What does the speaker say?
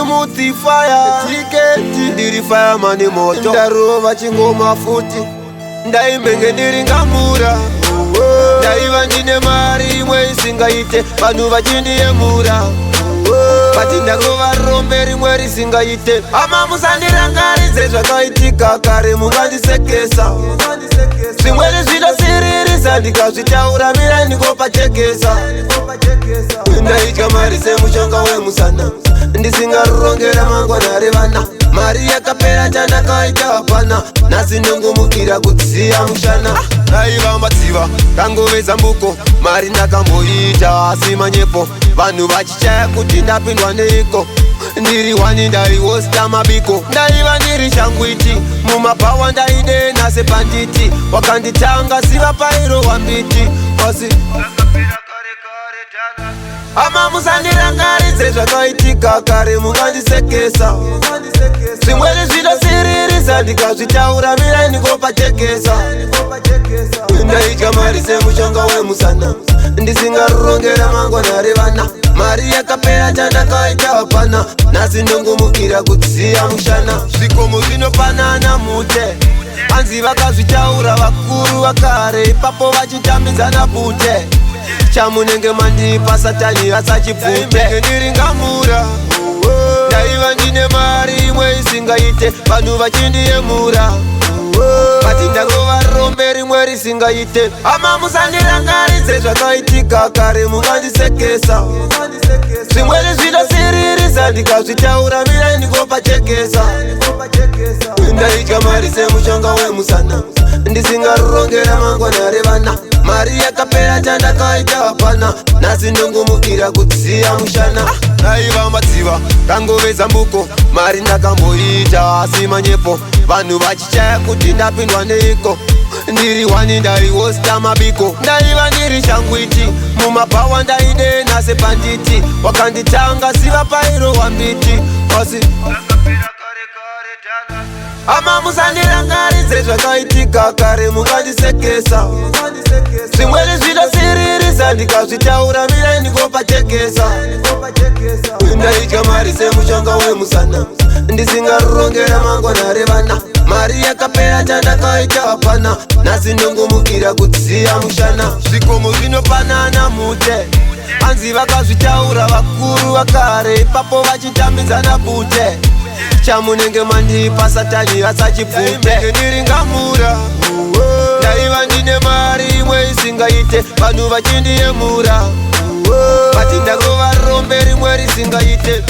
Chimuti fire tiketi, ndiri fireman moto, ndarova chingoma futi. Ndaimbenge ndiri ngamura, ndaiva ndine mari imwe isingaite, vanhu vachindiyemura, but ndarova rombe rimwe risingaite. Ama musandirangaridze zvakaitika kare, mungandisekesa. Zvimweni zvinosiririsa, ndikazvitaura mirai ndingopachekesa. Ndaitya mari semushonga wemusana, ndisingarongera mangwana revana. Mari yakapera, chandakaita hapana. Nhasi ndongomukira kudziya mushana. Raiva madziva rangove zambuko. Mari ndakamboita asi manyepo, vanhu vachichaya kuti ndapindwa neiko. Ndiri wani, ndaihosta mabiko, ndaiva ndiri shangwiti mumabhawa, ndaidena sepanditi. Wakanditanga siva pairo wambiti asi ama musandirangaridze zvakaitika kare, mungandisekesa. Zvimweni zvinosiririsa, ndikazvitaura mirai ndingopachekesa. Ndaitya mari semushonga wemusana, ndisingarongera mangwana revana. Mari yakapera, chandakaita hapana. Nhasi ndongomukira kudziya mushana. Zvikomo zvinopanana mute, hanzi vakazvitaura vakuru vakare ipapo vachitambidzana bute. Chamunenge mandipa Satani asachibvute. Ndiri ngamura, ndaiva ndine mari imwe isingaite, vanhu vachindiyemura, but ndarova rombe rimwe risingaite. Ama musandirangaridze zvakaitika kare, mungandisekesa. Zvimweni zvinosiririsa, ndikazvitaura mirai ndingopachekesa. Ndaitya mari semushonga wemusana, ndisingarongera mangwana revana. Mari yakapera, chandakaita hapana. Nhasi ndongomukira kudziya mushana. Raiva madziva rangove zambuko. Mari ndakamboita asi manyepo, vanhu vachichaya kuti ndapindwa neiko. Ndiri wani, ndaihosta mabiko, ndaiva ndiri shangwiti mumabhawa, ndaidena sepanditi. Wakanditanga siva pairo wambiti asi ama musandirangaridze zvakaitika kare, mungandisekesa. Zvimweni zvinosiririsa, ndikazvitaura mirai ndingopachekesa. Ndaitya mari semushonga wemusana, ndisingarongera mangwana revana. Mari yakapera, chandakaita hapana. Nhasi ndongomukira kudziya mushana. Zvikomo zvinopanana mute, hanzi vakazvitaura vakuru vakare ipapo vachitambidzana bute. Chamunenge mandipa Satani asachibvute. Ndiri ngamura, ndaiva ndine mari imwe isingaite, vanhu vachindiyemura, but ndarova rombe rimwe risingaite.